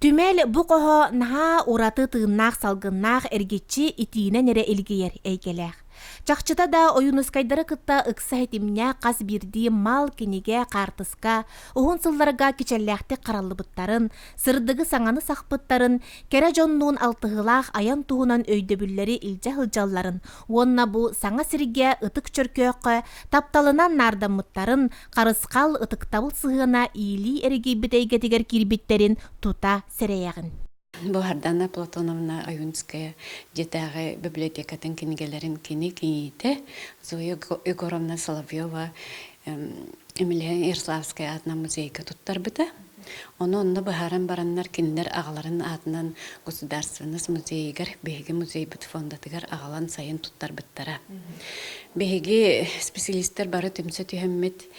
Түмэл бу хоһо наһаа ураты тыыннаах салгыннаах эргиччи итиинэн эрэ илгийэр эйгэлээх. Чахчыта да Ойуунускайдары кытта ыкса ситимнээх хас биирдии мал, кинигэ, хаартыска уһун сылларга кичэллээхтик хараллыбыттарын, сырдыгы саҥаны сахпыттарын, кэрэ дьоннуун алтыһыылаах айан туһунан өйдөбүллэри илдьэ сылдьалларын уонна бу саҥа сиргэ ытык Чөркөөххө тапталынан наардаммыттарын харысхал, ытыктабыл сыһыана иилии эригийбит эйгэтигэр киирбиттэрин тута сэрэйэҕин. Бу Ардана Платоновна Ойунская дьиэтээҕи библиотекатын кинигэлэрин кини кийиитэ Зоя Егоровна Соловьева Емельян Ярославскай аатынан музейга туттарбыта. Ону онно быһааран бараннар кинилэр аҕаларын аатынан Государственность музейыгар биһиги музейбыт фондатыгар аҕалан сайын туттарбыттара. Биһиги специалистар бары түмсэ түһэммит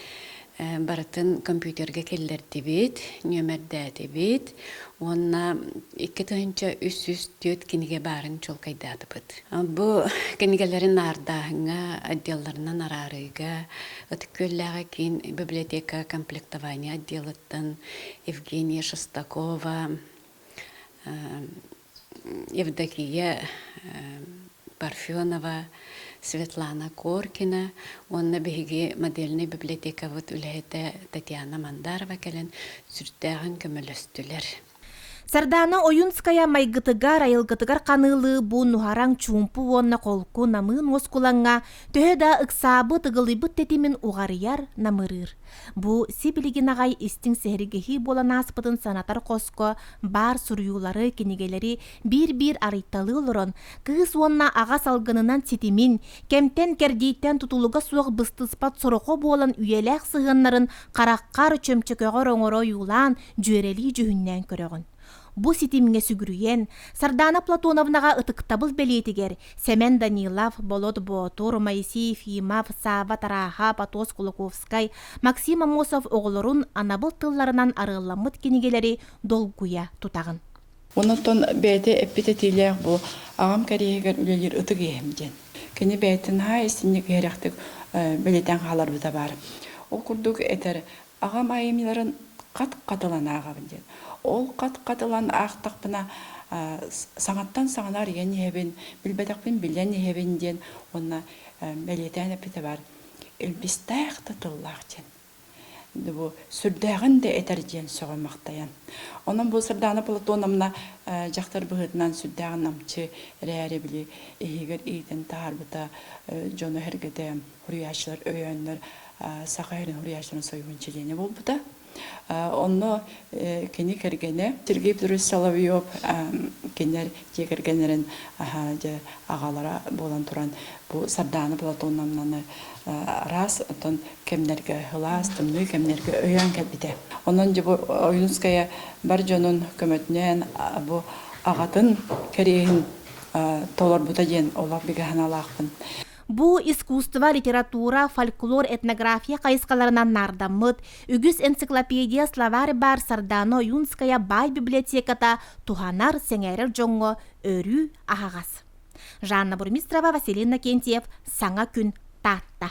барытын компьютерга киллэрдибит, нүөмэрдээтибит уонна 2304 кинигэ баарын чуолкайдаатыбыт. Бу кинигэлэри наардааһыҥҥа, отделларынан араарыыга Ытык Күөллээҕи киин библиотека комплектование отделыттан Евгения Шестакова, Евдокия Парфенова, Светлана Коркина уонна биһиги модельнай библиотекабыт үлэһитэ Татьяна Мандарова кэлэн сүрдээҕин көмөлөстүлэр. Сардаана Ойунская майгытыгар, айылгытыгар ханыылыы бу нуһараҥ чуумпу уонна холку намыын уоскулаҥҥа төһө да ыксаабыт, ыгылыйбыт тэтимин уҕарыйар, намырыыр. Бу сибилигин аҕай истиҥ сэһэргэһии буолан ааспытын санатар хоско баар суруйуулары, кинигэлэри биир-биир арыйталыы олорон, кыыс уонна аҕа салгынынан ситимин, кэмтэн-кэрдииттэн тутулуга суох быстыспат сорохо буолан үйэлээх сыһыаннарын хараххар чөмчөкөҕөр оҥоро ойуулаан, дьүөрэлии дьүһүннээн көрөҕүн. Бу ситимҥэ сүгүрүйэн, Сардаана Платоновнаҕа ытыктабыл бэлиэтигэр Сэмэн Данилов, Болот Боотур, Моисей Ефимов, Савва Тараһа, Атос Кулаковскай, Максим Аммосов оҕолорун анабыл тылларынан арыалламмыт кинигэлэри долгуйа тутаҕын. Онон бэйэтэ эппит этиилээх бу аҕам кэриэһигэр үлэлиир ытык иэһим диэн. Кини бэйэтин наһаа истинник иһирэхтик бэлиэтээн хааларбыта баар. Ол курдук этэр аҕам айымньыларын хат-хат ылан ааҕабын диэн. Ол хат-хат ылан аахтахпына саҥаттан саҥаны арыйан иһэбин, билбэтэхпин билэн иһэбин диэн уонна бэлиэтээн эппитэ баар илбистээх да тыллаах диэн. Бу сүрдээҕин да этэр диэн сөҕө-махтайан. Онон бу Сардаана Платоновна дьахтар быһыытынан сүрдээҕин намчы эрээри били иһигэр иитэн таһаарбыта дьоно-сэргэтэ суруйааччылар өйөөннөр Саха сирин суруйааччыларын сойууһун чилиэнэ буолбута. Онно кини кэргэнэ Сергей Петрович Соловьев кинилэр дьиэ кэргэннэрин дьэ аҕалара буолан туран бу Сардаана Платоновнаны араас оттон кэмнэргэ сылаас тымныы кэмнэргэ өйөөн кэлбитэ. Онон дьэ бу Ойуунская бар дьонун көмөтүнэн бу аҕатын кэриэһин толорбута диэн олох бигэ санаалаахпын. Бу искусство, литература, фольклор, этнография хайысхаларынан наардаммыт, үгүс энциклопедия, словарь баар Сардаана Ойуунская баай библиотеката туһанар, сэҥээрэр дьоҥҥо өрүү аһаҕас. Жанна Бурмистрова, Василий Иннокентьев, Саҥа күн, Таатта.